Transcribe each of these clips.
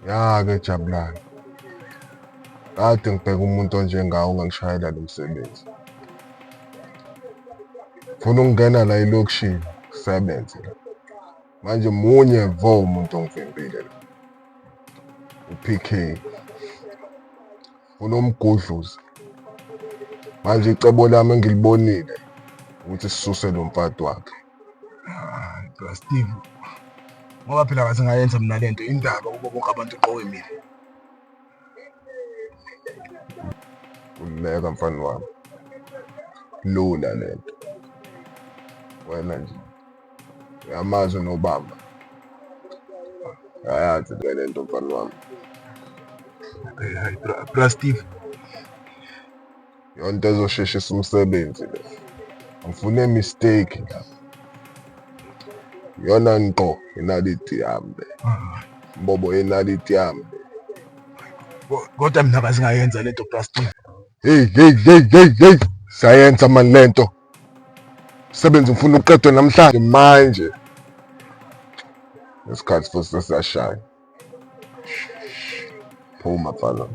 Ya-ke Jabulani, kade ngibheka umuntu onjengawe ongangishayela lo msebenzi. Ngifuna ukungena la elokishini ngisebenze la. Manje munye vo umuntu ongivimbile la, u-P_K. Ngifuna umgudluza. Manje icebo lami engilibonile ukuthi sisuse lo mfati wakhe. Hayi bra Steve. Ngoba phela ngathi ngayenza mina lento indaba kubo bonke abantu uqoke mina. Khululeka mfana wami. Lula lento. Wena nje uyamazi unobamba. Uyayazi le lento mfana wami. Hayi bra Steve. Yonto ezosheshisa umsebenzi le. Angifune mistake la. Iyona ngqo inaliti yami le. Mbobo yenaliti yami le. Kodwa mina kazi ngayenza lento bra Steve. Hey hey hey hey hey. Sayenza mani lento. Umsebenzi ngifuna uqedwe namhlanje manje. Isikhathi futhi sesiyashaya. Phuma mfana.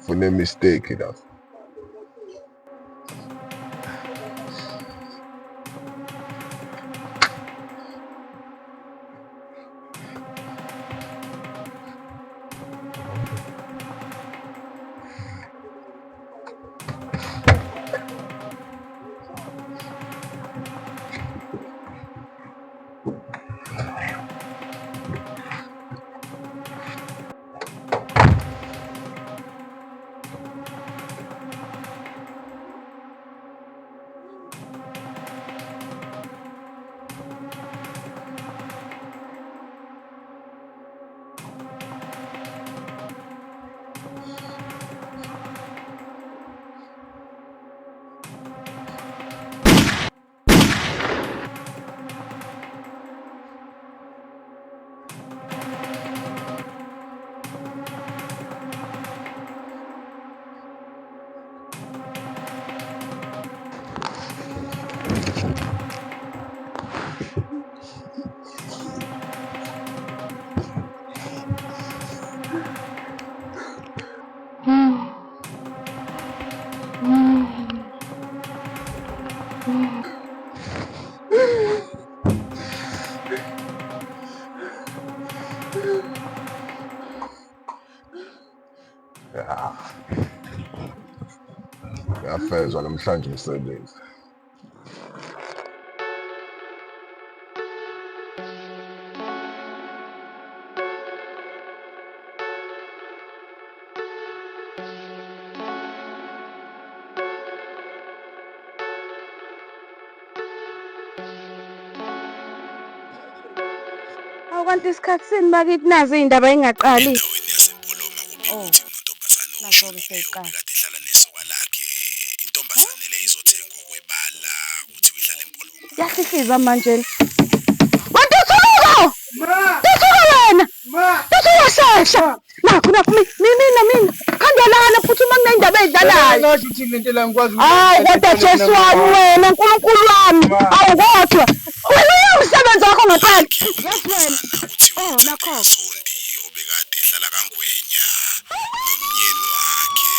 Fune mistake la. Ya. Uyafezwa namhlanje umsebenzi. Awu kanti isikhathi sini bakithi nazi iy'ndaba ey'ngaqali. Endaweni yaseMpoloma kubikwa Oh, ukuthi kunontombazane nakho-ke oshonile seyiqala. obekade ehlala nesoka lakhe. Intombazane le izothengwa okwebala kuthiwa ihlala eMpoloma. Yahlihliza manje. Wentuthuko! Ntuthuko wena! Ntuthuko shesha! Nakhu nakhu mina mina. Khanda lana phuthuma kuney'ndaba ey'dlalayo. Ngasho ukuthi lento la ngikwazi Hawu kodwa Jesu wami wena Nkulunkulu wami. Hawu kodwa. Wena umsebenzi wakho ngempela. Yes wena. Intombazana kuthiwa Oh uThandeka nakho. Zondi obekade ehlala kaNgwenya nomyeni wakhe.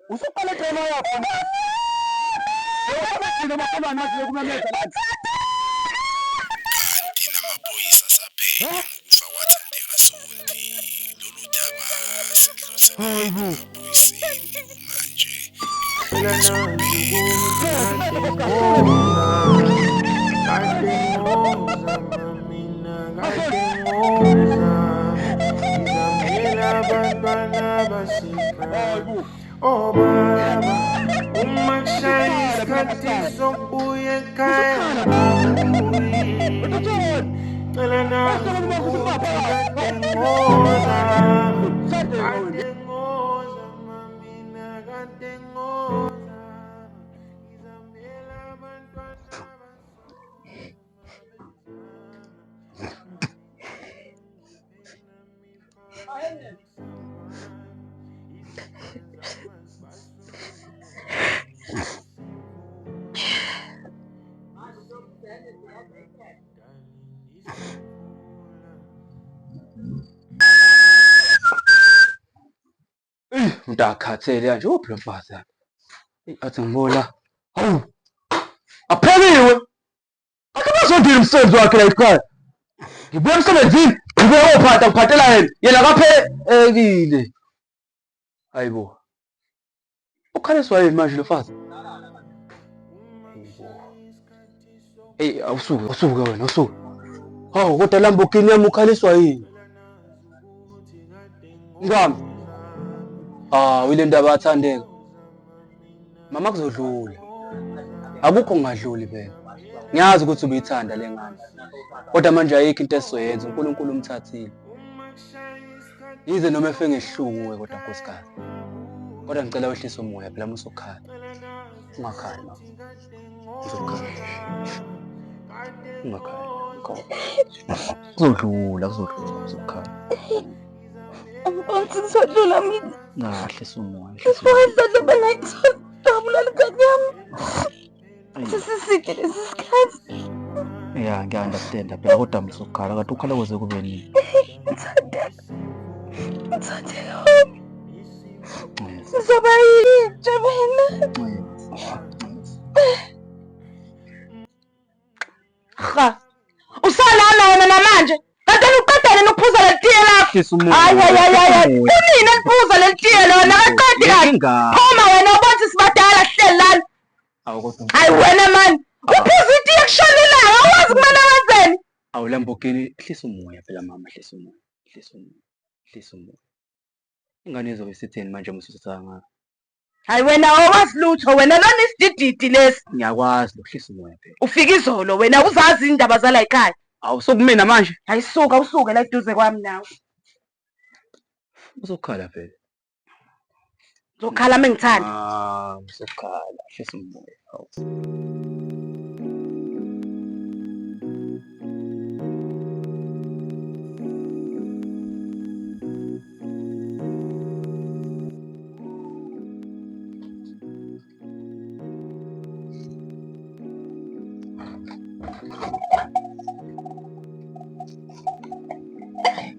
Usuqale drama yakho. Thina makholwane manje kumemeza la. Kanti namaphoyisa asaphenya ngokufa kwaThandeka Zondi. Lolu daba sidlulisele emaphoyiseni kumanje bezobheka. Oh baba, uma kushaya isikhathi sokubuya ekhaya abuyi. Cela nazi ukuthi kade ngoza, kade ngoza mamina, kade ngoza. Ngizamela abantwana Eyi, umuntu akhathele kanje uphi lo mfazi yami? Eyi, athi ngibola. Hawu. Aphekiwe. Akhe bazondile umsebenzi wakhe la ekhaya. Ngibuya emsebenzini, ngibuya kophatha ngiphathela yena. Yena akaphekile. Hayibo. Ukhaliswa yini manje lo mfazi? Eyi awusuke, usuke wena, usuke. Hawu kodwa Lamborghini yami ukhaliswa yini? Mkami. Ah, ile ndaba athandeka. Mama kuzodlula. Akukho kungadluli phela. Ngiyazi ukuthi ubuyithanda le ngane. Kodwa manje ayikho into esizoyenza, uNkulunkulu umthathile. Yize noma efe ngesihluku-ke kodwa nkosikazi. Kodwa ngicela wehlise umoya phela musa ukukhala. Ungakhali mama. Uzokhala. Ungakhali. Kuzodlula, kuzodlula, uzokhala. Angiboni kuzodlula mina. Kahle umoya. Isifo bengayithola. Ngabulala ingane yami. Sesiside lesi sikhathi. Ya, ngiya-understand phela kodwa msukhala kade ukhala kuze kube nini? Ngithandeka. Ngithandeka wami. Ngizoba yintsha mina. Ha. Usalana wena namanje. Kanti uqedane nokuphuza leli tiye lakho. Hayi hayi hayi hayi. Kunini eliphuza leli tiye lona akaqedi kahle. Phuma wena ubona sibadala sihleli lana. Hayi wena mani. Uphuza itiye kushona ilanga awazi kumele wenzeni. Awu Lamborghini hlisa umoya phela mama hlisa umoya. Hlisa umoya. Hlisa umoya. Ingane izobe isitheni manje mususutha kangaka? Hayi wena awazi lutho wena lona isidididi lesi. Ngiyakwazi lokuhlisa umoya phela. Ufika izolo wena uzazi indaba zala ekhaya. Awu sokumina manje. Hayi suka usuke la eduze kwami nawe. Uzokhala phela. Ngizokhala mengithanda. Ah, uzokhala hlisa umoya. Hawu.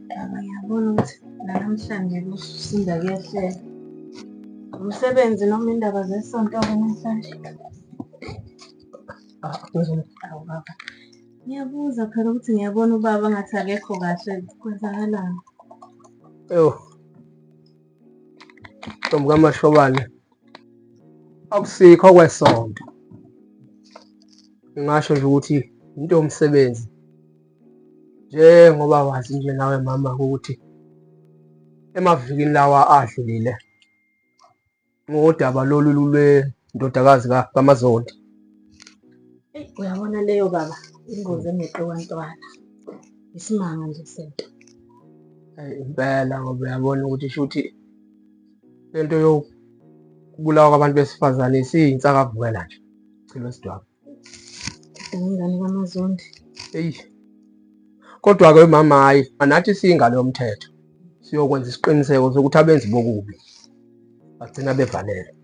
Baba ngiyabona ukuthi nanamhlanje kusinda kuyehlela. Umsebenzi noma indaba zesonto-ke namhlanje. Awu baba. Ngiyabuza phela ukuthi ngiyabona ubaba ngathi akekho kahle kwenzakalani. Ewu. Ntombi kaMashobane. Akusikho kwesonto. Ngingasho nje ukuthi into yomsebenzi. Njengoba wazi nje nawe mama ukuthi emavikini lawa adlulile ngodaba lolu lwendodakazi kaMazondi. Eyi uyabona leyo baba ingozi engeqiwa ntwala. Isimanga nje sento. Eyi impela ngoba uyabona ukuthi shuthi lento yokubulawa kwabantu besifazane isiyinsakavukela nje. Chilo sidwaba. Ingane kaMazondi. Eyi. Kodwa-ke mama hayi nathi siyingalo yomthetho siyokwenza isiqiniseko sokuthi abenzi bokubi bagcina bevalelwe.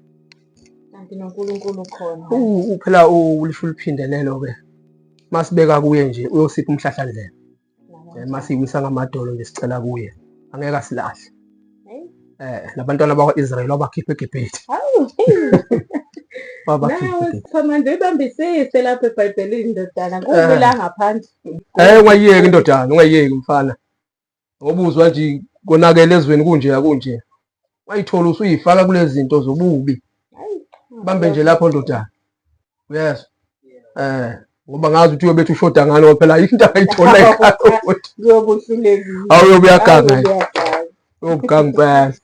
Kanti noNkulunkulu ukhona. Phela ulisho uliphindelelo-ke masibeka kuye nje uyosipha umhlahlandlela. Eh, masiwisa ngamadolo nje sicela kuye angeke asilahle eh nabantwana bakwa-Israyeli wabakhipha eGibhithe. Wabakhipha. Siphamandla ibambisise lapha eBhayibhelini ndodana kubi la ngaphandle. Eh ungayiyeki indodana ungayiyeki mfana. Ngoba uzwa nje konakele ezweni kunje akunje. Wayithola usuyifaka kulezi zinto zobubi. Bambe nje lapho ndodana. Uyezwa? Eh ngoba ngazi ukuthi uyobethi ushoda ngalo ngoba phela ayikho into angayithola ekhaya. Kuyobuhlulekile. Awu uyobe uyaganga nje. Uyobuganga impela.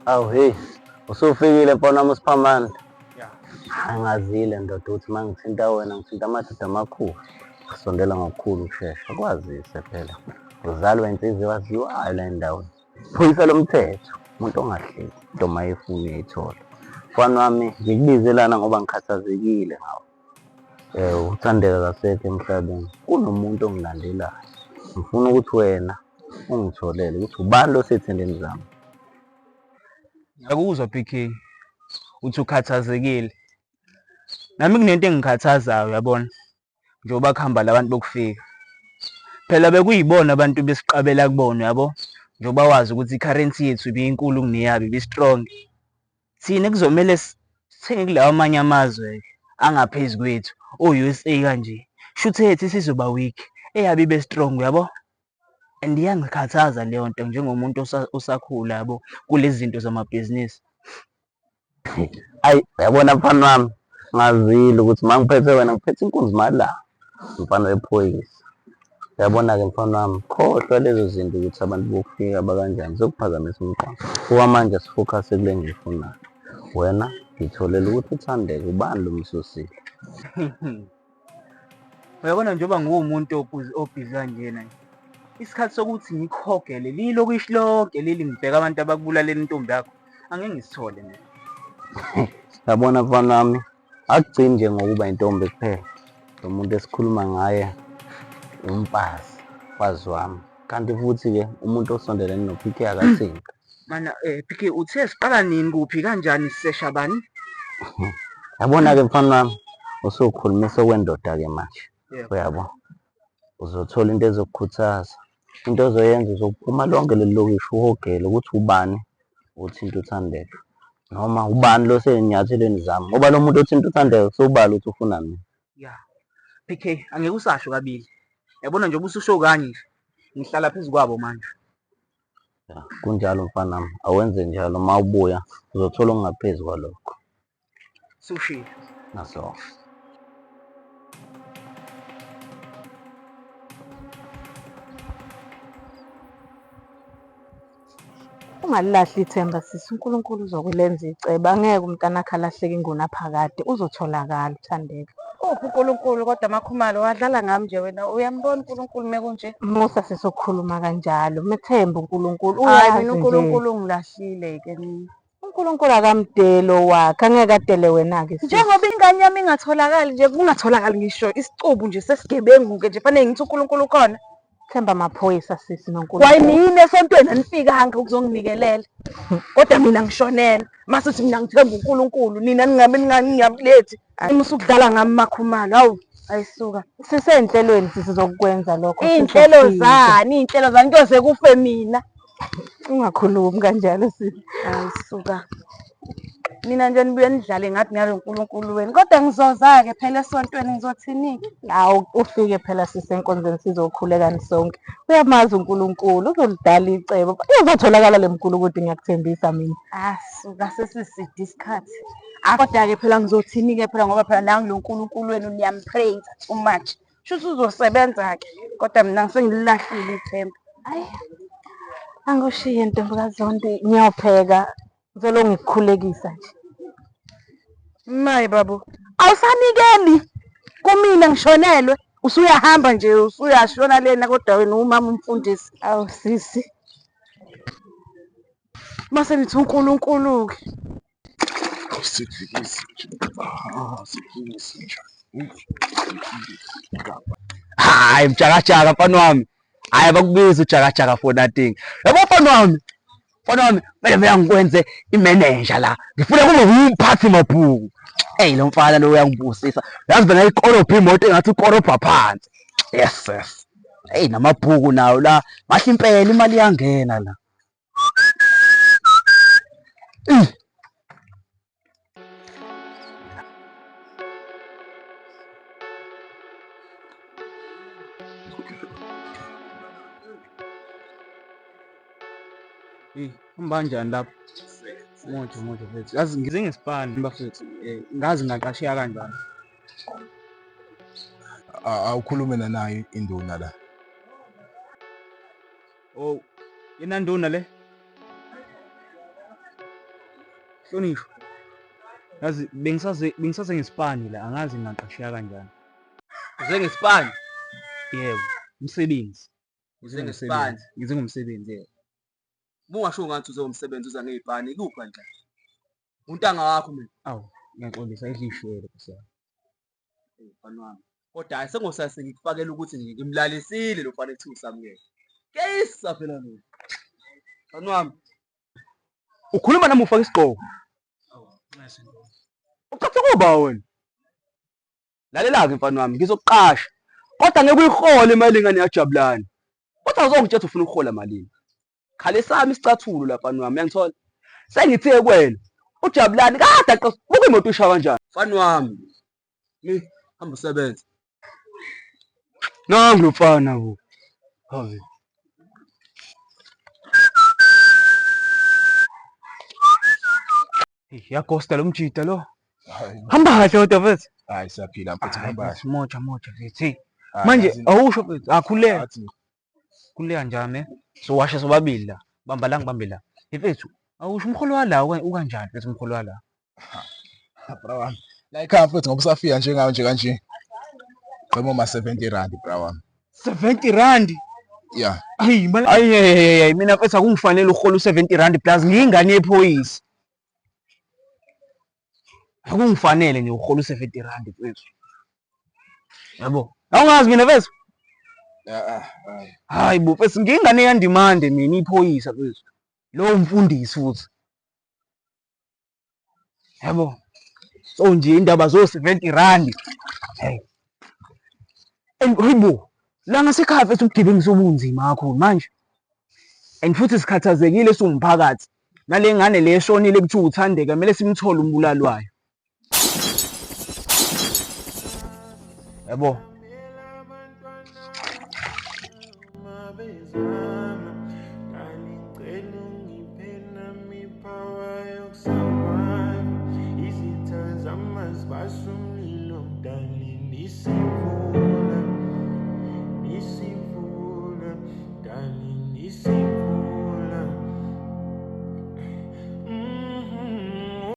Awu hey, usufikile mfana wami uSiphamandla. Angazile ndoda ukuthi uma ngithinta wena ngithinta amadoda amakhulu. Kusondela ngokukhulu ukushesha kwazise phela. Uzalwa insizwa ewaziwayo la endaweni. Phoyisa lomthetho, umuntu ongahleki into uma efuna uyayithola. Mfana wami ngikubize lana ngoba ngikhathazekile ngawe. UThandeka akasekho emhlabeni. Kunomuntu ongilandelayo. Ngifuna ukuthi wena ungitholele ukuthi ubani lo osey'thendeni zami. Ngiyakuzwa PK, uthi ukhathazekile. Nami kunento engikhathazayo uyabona, njengoba kuhamba la bantu bokufika. Phela bekuyibona abantu besiqabela kubona uyabo, njengoba wazi ukuthi i-currency yethu ibiyinkulu kuneyabo, ibi-strong. Thina kuzomele sithenge kulawa amanye amazwe-ke angaphezu kwethu, o-U_S_A kanje. Shuthi eyethu isizoba weak, eyabo ibe strong uyabo. And iyangikhathaza leyo nto njengomuntu osakhula yabo kulezi zinto zamabhizinisi. Ayi, uyabona mfana wami, ngazile ukuthi uma ngiphethe wena ngiphethe inkunzi malanga, mfana wephoyisa. Uyabona-ke mfana wami, khohlwa lezo zinto ukuthi abantu bokufika bakanjani, zokuphazamisa umqondo. Okwamanje asifokhase kule engiyifunayo. Wena ngitholele ukuthi uThandeka ubani lo msusile. Uyabona njengoba ngiwumuntu obhizi kanjena nje, isikhathi sokuthi ngikuhogele lilokishi lonke leli ngibheke abantu abakubulalela intombi yakho, angeke ngisithole mina. Yabona mfana wami, akugcini nje ngokuba intombi kuphela. Lo muntu esikhuluma ngaye umfazi, mfazi wami. Kanti futhi-ke umuntu osondelene no-P_K akathinti. Mana PK uthe siqala nini kuphi kanjani sisesha bani? Yabona-ke mfana wami, usukhulumisa okwendoda-ke manje. Uyabo? Uzothola into ezokukhuthaza. Into ozoyenza uzophuma lonke leli lokishi uhogele ukuthi ubani othinta uThandeka. Noma ubani lo osey'nyathelweni zami. Ngoba lo muntu othinta uThandeka kusobala ukuthi ufuna mina. Ya. PK angeke usasho kabili. Yabona njengoba ususho kanye nje. Ngihlala phezu kwabo manje. Ya, kunjalo mfanami, awenze njalo uma ubuya uzothola okungaphezu kwalokho. Sushilo. Naso. Ungalilahli ithemba sisi, uNkulunkulu uzokulenza icebo. Angeke umntanakho alahleke ingunaphakade, uzotholakala uThandeka. Uphi uNkulunkulu kodwa MaKhumalo wadlala ngami nje wena uyambona uNkulunkulu mekunje. Musa sisi ukukhuluma kanjalo, methembe uNkulunkulu Hayi uyazi mina nje. uNkulunkulu ungilahlile ke mina. UNkulunkulu akamdeli owakhe, angeke adele wena-ke sisi. Njengoba ingane yami ingatholakali nje kungatholakali ngisho isicubu nje sesigebengu-ke nje fanele ngithi uNkulunkulu ukhona. Themba amaphoyisa sisi noNkulunkulu. Kwayimina esontweni anifikanga ukuzonginikelele. Kodwa mina ngishonela. Mase uthi mina ngithemba uNkulunkulu nina ningabe ningakulethi. Musa ukudlala ngami MaKhumalo. Hawu, ayisuka. Sisey'nhlelweni sisi zokukwenza lokho. Iy'nhlelo sizofika. zani, iy'nhlelo zani kuyoze kufe mina. Ungakhulumi kanjalo sisi. Ayisuka. Nina nje nibuye nidlale ngathi ngalo uNkulunkulu wenu. Kodwa ngizoza-ke phela esontweni ngizothini-ke? Hawu ufike phela sisenkonzweni sizokhuleka sonke. Uyamazi uNkulunkulu uzolidala icebo. Izotholakala le mgulukudu ngiyakuthembisa mina. Ah, suka sesiside isikhathi. Ah, kodwa-ke phela ngizothini-ke phela ngoba phela nangu lo Nkulunkulu wenu niyampraise too much. Shuthi uzosebenza-ke kodwa mina sengililahlile ithemba. Hayi. Angishiye ntombi kaZondi ngiyopheka. Ngizolo ngikukhulekisa nje. Maye babo, awusanikeli kumina ngishonelwe. Usuyahamba nje usuyashona lena kodwa wena umama umfundisi. Awu sisi. Mase nithi uNkulunkulu-ke. Hayi mjakajaka mfana wami. Hayi abakubiza ujakajaka for nothing. Yabo mfana wami. Mfana wami kumele mina ngikwenze imenenja la. Ngifuna kube umphathi mabhuku. Ey lo mfana lo uyangibusisa. Yazi bena ikorobha imoto engathi ukorobha phansi. Yes yes. Ey namabhuku nawo la. Mahle impela imali iyangena la. Hey, hamba kanjani lapho? Moja moja mfethu. Yazi ngize ngesipani bafethu. Ngazi ngaqasheka kanjani. Awukhulume nanayi induna la. Oh, yena nduna le. Hlonishwa. Yazi bengisaze ngesipani la, angazi ngingaqasheka kanjani. Uze ngesipani? Yebo, umsebenzi. Uze ngesipani? Ngize ngomsebenzi yebo. Bungasho ngathi uze ngomsebenzi uza ngey'pani ikuphi kanjani? Untanga wakho mina. Awu, ngiyaxolisa idla ishwele nkosi yami. Mfana wami. Kodwa hayi sengosase ngikufakela ukuthi ngimlalisile lo mfana ekuthiwa uSamukele. Kuyeyisa phela lo. Mfana wami. Ukhuluma nami ufaka isigqoko. Ucatha kuba wena. Lalela-ke mfana wami, ngizokuqasha. Kodwa ngeke uyihole imali ingane yajabulani. Kodwa uzongitshela ufuna ukuhola malini. Khale sami isicathulo la mfana wami, uyangithola? Sengithe kuwena, uJabulani kade aqas buka imoto isha kanjani. Mfana wami. Mi hamba usebenze. Nangu lo mfana bo. Have. Yagosta lo mjida lo. Hamba kahle kodwa mfethu. Hayi siyaphila mfethu hamba kahle. Moja moja mfethu. Manje awusho mfethu akhuleka. Khululeka njame. Sowasha sobabili la. Bamba la ngibambe la. Mfethu awusho umholo wala ukanjani mfethu umholo wala? Bra wami. La ekhaya mfethu ngoba usafika njengawe nje kanje. Qema ma 70 rand bra wami. 70 rand? Yeah. Ayi mala ayi ayi mina mfethu akungifanele uhola u70 rand plus ngiyingane yephoyisa. Akungifanele nje uhola u70 rand mfethu. Yabo. Awungazi mina mfethu? Hayi bo mfethu ngiyingane yandimande mina iphoyisa mfethu. Lowo mfundisi futhi. Yabo. So nje indaba zo 70 rand. Hey. And hayibo la ngasekhaya mfethu ubugebengu sobunzima kakhulu manje. And futhi sikhathazekile siwumphakathi. Nale ngane le eshonile kuthiwa uThandeka kumele simthole umbulali wayo. Yabo.